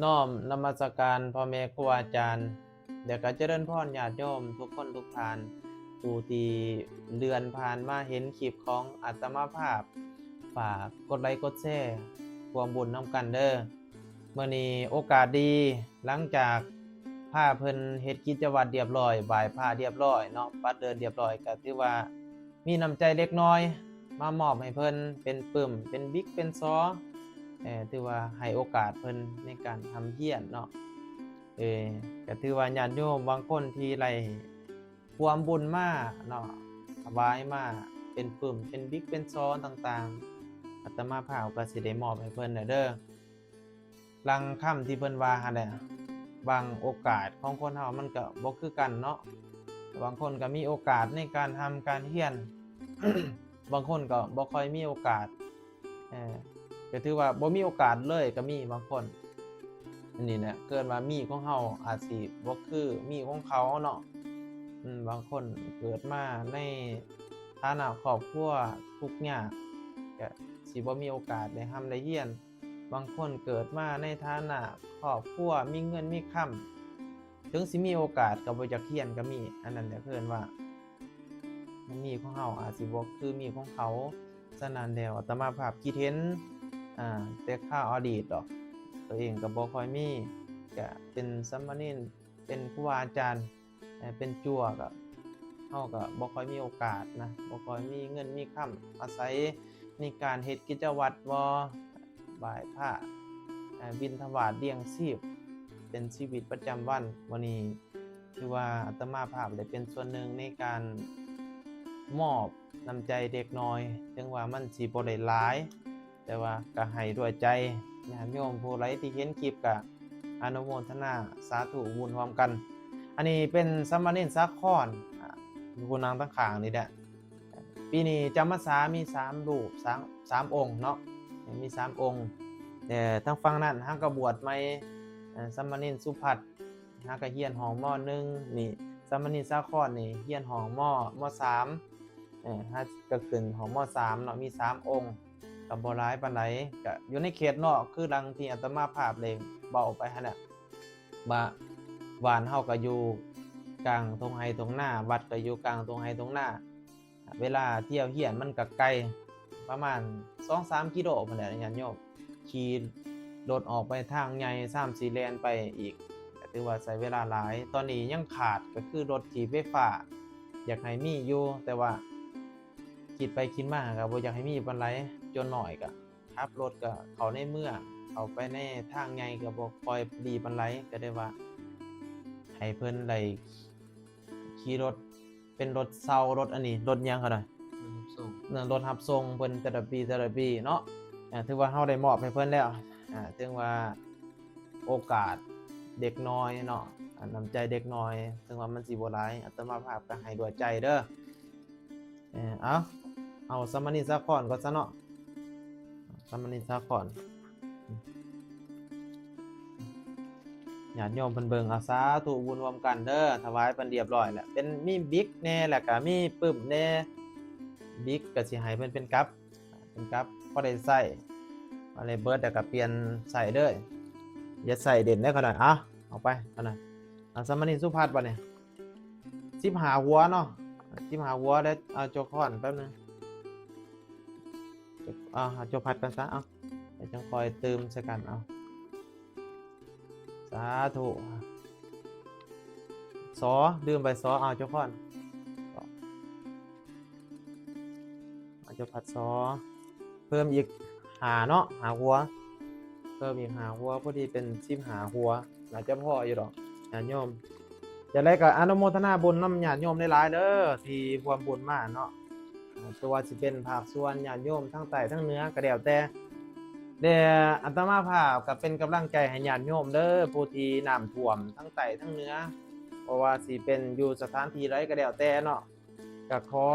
ນ້ອມນະມັດສະການພໍ່ແມ່ຄູອາຈານ ແລະກະຈະເລີນພອນຍາດໂຍມທຸກຄົນທຸກທ່ານ ຜູ້ທີ່ເລື່ອນຜ່ານມາເຫັນຄລິບຂອງອາດຕະມາພາບ ຝາກກົດໄລກົດແຊ ຮ່ວມບຸນນຳກັນເດີ້. ມື້ນີ້ໂອກາດດີ ຫຼັງຈາກພາເພິ່ນເຮັດກິດຈະວັດລຽບລ້ອຍ ໄຫວ້ພະລຽບລ້ອຍເນາະ ປັດເດີນລຽບລ້ອຍ ກະຖືວ່າ ມີນ້ຳໃຈເລັກນ້ອຍມາມອບໃຫ້ເພິ່ນ ເປັນປຶ້ມ ເປັນບິກ ເປັນຊໍ ເອີ ຖືວ່າໃຫ້ໂອກາດເພິ່ນໃນການຮ່ຳຮຽນເນາະ. ເອີ ກະຖືວ່າຍາດໂຍມບາງຄົນທີ່ໄດ້ຮ່ວມບຸນມາເນາະ ຖວາຍມາເປັນປຶ້ມ ເປັນບິກ ເປັນຊໍຕ່າງໆ ອາດຕະມາພາບກະຊິໄດ້ມອບໃຫ້ເພິ່ນແລ້ວເດີ້. ຫຼັງຄຳທີ່ເພິ່ນວ່າຫັ້ນແຫຼະ ບາງໂອກາດຂອງຄົນເຮົາມັນກະບໍ່ຄືກັນເນາະ ບາງຄົນກະມີໂອກາດໃນການຮ່ຳການຮຽນ ບາງຄົນກະບໍ່ຄ່ອຍມີໂອກາດ ເອີ ກະຖືວ່າບໍ່ມີໂອກາດເລີຍກະມີບາງຄົນ. ອັນນີ້ແຫຼະ ເກີດວ່າມີຂອງເຮົາອາດຊິບໍ່ຄືມີຂອງເຂົາເນາະ. ອືມ ບາງຄົນເກີດມາໃນຖານະຄອບຄົວທຸກຍາກ ກະຊິບໍ່ມີໂອກາດໄດ້ຮ່ຳໄດ້ຮຽນ. ບາງຄົນເກີດມາໃນຖານະຄອບຄົວມີເງິນມີຄຳ ເຖິງຊິມີໂອກາດກະບໍ່ຢາກຮຽນກະມີ. ອັນນັ້ນແຫຼະເອີ້ນວ່າ ມີຂອງເຮົາອາດຊິບໍ່ຄືມີຂອງເຂົາ. ສະນັ້ນແລ້ວ ອາດຕະມາພາບຄິດເຫັນ ອາ ແຕ່ຄາວອະດີດດອກ ໂຕເອງກະບໍ່ຄ່ອຍມີ ກະເປັນສາມະເນນ ເປັນຄູບາອາຈານ ເປັນຈົວ ກະ ເຮົາກະບໍ່ຄ່ອຍມີໂອກາດນະ ບໍ່ຄ່ອຍມີເງິນມີຄຳ ອາໄສໃນການເຮັດກິດຈະວັດບໍ່ ໄຫວ້ພະ ເອີ ບິນທະບາດລ້ຽງຊີບ ເປັນຊີວິດປະຈຳວັນ. ມື້ນີ້ຖືວ່າອາດຕະມາພາບໄດ້ເປັນສ່ວນໜຶ່ງໃນການມອບນ້ຳໃຈເດັກນ້ອຍ ເຖິງວ່າມັນຊິບໍ່ໄດ້ຫຼາຍ ແຕ່ວ່າກະໃຫ້ດ້ວຍໃຈ. ຍາດໂຍມຜູ້ໃດທີ່ເຫັນຄລິບກະອະນຸໂມທະນາສາທຸບຸນຮ່ວມກັນ. ອັນນີ້ເປັນສາມະເນນສາຄອນ ອາ ຜູ້ນັ່ງທາງຂ້າງນີ້ແຫຼະ. ປີນີ້ຈຳພະສັດມີສາມຮູບ ສາມ ສາມອົງເນາະ ມີສາມອົງ. ແຕ່ທາງຝັ່ງນັ້ນຫາກະບວດໃໝ່ ເອີ ສາມະເນນສຸພັດ ຫາກະຮຽນຫ້ອງ ມໍໜຶ່ງ ນີ້ ສາມະເນນສາຄອນນີ້ຮຽນຫ້ອງ ມໍ ມໍສາມ ເອີ ຫາກະຂຶ້ນຫ້ອງ ມໍສາມເນາະ ມີສາມອົງ ກະບໍ່ຫຼາຍປານໃດ ກະຢູ່ໃນເຂດນອກ ຄືດັ່ງທີ່ອາດຕະມາພາບໄດ້ເວົ້າໄປຫັ້ນແຫຼະ ວ່າບ້ານເຮົາກະຢູ່ກາງທົ່ງໄຮ່ທົ່ງນາ ວັດກະຢູ່ກາງທົ່ງໄຮ່ທົ່ງນາ. ເວລາທ່ຽວຮຽນມັນກະໄກ ປະມານສອງສາມກິໂລພຸ້ນແຫຼະຍາດໂຍມ ຂີ່ລົດອອກໄປທາງໃຫຍ່ ຊ້ຳຊິແລ່ນໄປອີກ ກະຖືວ່າໃຊ້ເວລາຫຼາຍ. ຕອນນີ້ຍັງຂາດກະຄືລົດຖີບໄຟຟ້າ ຢາກໃຫ້ມີຢູ່ ແຕ່ວ່າຄິດໄປຄິດມາກະບໍ່ຢາກໃຫ້ມີປານໃດ. ສ່ວນໜ້ອຍກະຂັບລົດກະເຂົ້າໃນເມືອງ ເຂົ້າໄປໃນທາງໃຫຍ່ກະບໍ່ຄ່ອຍດີປານໃດ ກະໄດ້ວ່າໃຫ້ເພິ່ນໄດ້ຂີ່ລົດ ເປັນລົດເຊົ່າ ລົດອັນນີ້ ລົດຫຍັງເຂົານະ ລົດຮັບສົ່ງ ເອີ ລົດຮັບສົ່ງເພິ່ນແຕ່ລະປີ ແຕ່ລະປີເນາະ. ເອີ ຖືວ່າເຮົາໄດ້ມອບໃຫ້ເພິ່ນແລ້ວ ເຖິງວ່າໂອກາດເດັກນ້ອຍເນາະ ອາ ນ້ຳໃຈເດັກນ້ອຍ ເຖິງວ່າມັນຊິບໍ່ຫຼາຍ ອາດຕະມາພາບກະໃຫ້ດ້ວຍໃຈເດີ້. ເອີ ເອົາ ເອົາສາມະເນນສາຄອນກ່ອນຊະເນາະ ສາມະເນນສາຄອນ ຍາດໂຍມເພິ່ນເບິ່ງ ເອົາ ສາທຸບຸນຮ່ວມກັນເດີ້ ຖວາຍເພິ່ນລຽບລ້ອຍແລ້ວ ເປັນມີບິກແດ່ ແລ້ວກະມີປຶ້ມແດ່ ບິກກະຊິໃຫ້ເພິ່ນເປັນກັບ ເປັນກັບພໍໄດ້ໃຊ້ ອັນນີ້ເບິດແລ້ວກະປ່ຽນໃຊ້ເດີ້ ຢ່າໃຊ້ເດັ່ນເດີ້ຂະໜ້ອຍ. ເອົາ ເອົາໄປຂະໜ້ອຍ ເອົາ ສາມະເນນສຸພັດບາດນີ້ ສິບຫ້າຫົວເນາະ ສິບຫ້າຫົວ ແລ້ວເອົາຈົວຄອນແປັບໜຶ່ງ ເອົາ ເອົາຈົວພັດກ່ອນຊະ ເອົາ ແລ້ວຈັ່ງຄ່ອຍຕື່ມໃສ່ກັນ ເອົາ ສາທຸ ຊໍ ລືມໄປ ຊໍ ເອົາຈົວຄອນ ເອົາ ເຈົ້າພັດຊໍ ເພີ່ມອີກຫ້າເນາະ ຫ້າຫົວ ເພີ່ມອີກຫ້າຫົວ ພໍດີເປັນສິບຫ້າຫົວ ໜ້າຈະພໍຢູ່ດອກຍາດໂຍມ. ຈັ່ງໃດກໍອະນຸໂມທະນາບຸນນຳຍາດໂຍມຫຼາຍໆເດີ ທີ່ຮ່ວມບຸນມາເນາະ ບໍ່ວ່າຊິເປັນພາກສ່ວນຍາດໂຍມທັງໃຕ້ທັງເໜືອກໍແລ້ວແຕ່ ແຕ່ອາດຕະມາພາບກໍເປັນກຳລັງໃຈໃຫ້ຍາດໂຍມເດີ ຜູ້ທີ່ນ້ຳຖ້ວມທັງໃຕ້ທັງເໜືອ ບໍ່ວ່າຊິເປັນຢູ່ສະຖານທີ່ໃດກໍແລ້ວແຕ່ເນາະ ກໍຂໍ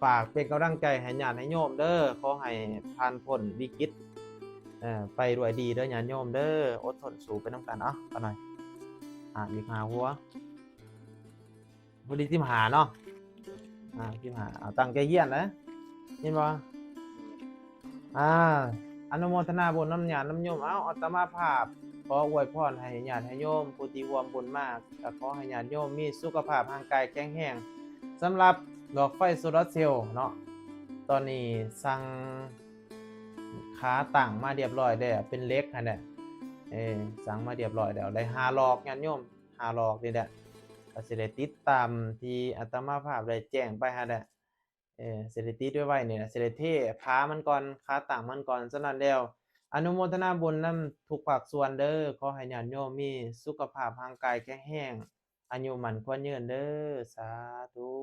ຝາກເປັນກຳລັງໃຈໃຫ້ຍາດໃຫ້ໂຍມເດີ ຂໍໃຫ້ຜ່ານພົ້ນວິກິດ ເອີ ໄປດ້ວຍດີເດີຍາດໂຍມເດີ ອົດທົນສູ້ໄປນຳກັນ. ເອົາ ຂ້ານ້ອຍ ອ່າ ອີກຫ້າຫົວ ພໍດີສິບຫ້າເນາະ ອ່າ ສິບຫ້າ ເອົາ ຕັ້ງໃຈຮຽນເດີ ຍິນບໍ່? ອ່າ ອະນຸໂມທະນາບຸນນຳຍາດນຳໂຍມ. ເອົາ ອາດຕະມາພາບຂໍອວຍພອນໃຫ້ຍາດໃຫ້ໂຍມຜູ້ທີ່ຮ່ວມບຸນມາ ກໍຂໍໃຫ້ຍາດໂຍມມີສຸຂະພາບຮ່າງກາຍແຂງແຮງ. ສຳລັບດອກໄຟໂຊລາເຊວເນາະ ຕອນນີ້ສັ່ງຂາຕັ້ງມາລຽບຮ້ອຍແລ້ວ ເປັນເຫຼັກຫັ້ນແຫຼະ ເອີ ສັ່ງມາລຽບຮ້ອຍແລ້ວ ໄດ້ຫ້າຫຼອກ ຍາດໂຍມ ຫ້າຫຼອກນີ້ແຫຼະ ກໍຊິໄດ້ຕິດຕາມທີ່ອາດຕະມາພາບໄດ້ແຈ້ງໄປຫັ້ນແຫຼະ. ເອີ ຊິໄດ້ຕິດໄວໆນີ້ລະ ຊິໄດ້ເທຂາມັນກ່ອນ ຂາຕັ້ງມັນກ່ອນ. ສະນັ້ນແລ້ວ ອະນຸໂມທະນາບຸນນຳທຸກພາກສ່ວນເດີ້. ຂໍໃຫ້ຍາດໂຍມມີສຸຂະພາບຮ່າງກາຍແຂງແຮງ ອາຍຸໝັ້ນຂວັນຍືນເດີ້. ສາທຸ.